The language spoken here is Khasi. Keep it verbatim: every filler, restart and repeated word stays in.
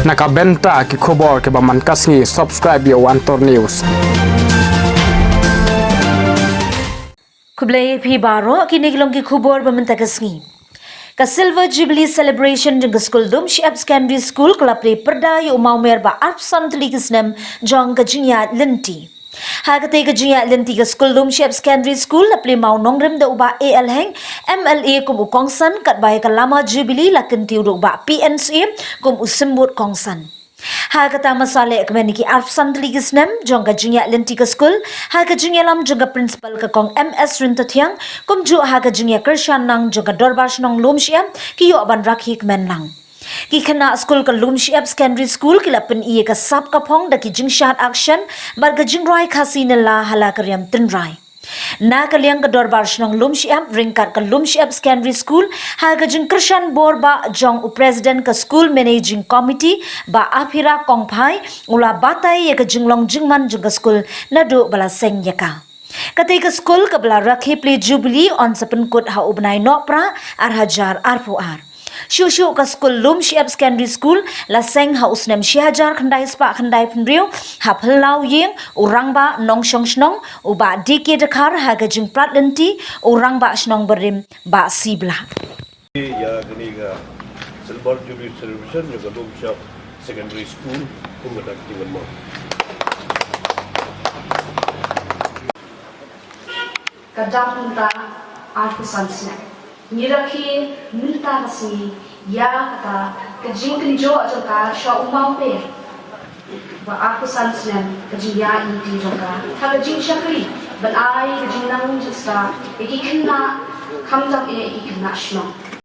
Na ka bynta ki khubor kiba man ka sngi, subscribe ïa u Antor News. Khublei phi baroh, kine ki long ki khubor ba mynta ka sngi. Ka Silver Jubilee Celebration jong ka skul Lumshyiap Secondary School ka la plie pyrda ïa u mawmer ba arphew san tylli ki snem jong ka jingïaid lynti. Ha katei ka jingïaid lynti ka skul Lumshyiap Secondary School la plie mawnongrim da u Bah A L Heng, M L A kum u kongsan, katba ïa ka lama Jubilee la kyntiew da u Bah P N Syiem kum u symbud kongsan. Ha kata masa lehkmen ïa ki arphew san tylli ki snem jong ka jingïaid lynti ka skul, ha ka jingïalam jong ka Principal ka Kong M S Ryntathiang, kumjuh ha ka jingïakyrshan lang jong ka Dorbar Shnong Lumshyiap, ki ïoh ban rakhe kmen lang. Ki khynnah skul ka Lumshyiap Secondary School ki la pyni ïa ka sap ka phong da ki jingshad action bad ka jingrwai Khasi nylla ha la ka riam tynrai. Na ka liang ka Dorbar Shnong Lumshyiap ryngkat ka Lumshyiap Secondary School, ha ka jingkyrshan bor bah jong u President ka School Managing Committee, Bah Aphira Kongphai, u la batai ïa ka jinglong jingman jong ka skul naduh ba la seng ïa ka. Katei ka skul kaba la rakhe plie Jubilee yn sa pynkut ha u bnai Nohprah ar hajar arphew ar. Shuh shuh ka skul Lumshyiap Secondary School la seng ha u snem shi hajar khyndai spah khyndai phew hynriew ha phyllaw ïing u Rangbah Nongshong Shnong, u Bah D K Dkhar, ha ka jingprat lynti u Rangbah Shnong barim Bah C Blah. Ïa kane ka Silver Jubilee Celebration jong ka Lumshyiap Secondary School kum ka dak tingwan mo. Ka dap mynta arphew san snem. Ngi rakhe mynta ka sngi ïa kata ka jingkynjoh jong ka sha u mawper ba arphew san snem ka jingïaid lynti jong ka ha ka jingshakri ban ai ka jingnang jingstad ïa ki khynnah, khamtam eh ïa ki khynnah shnong.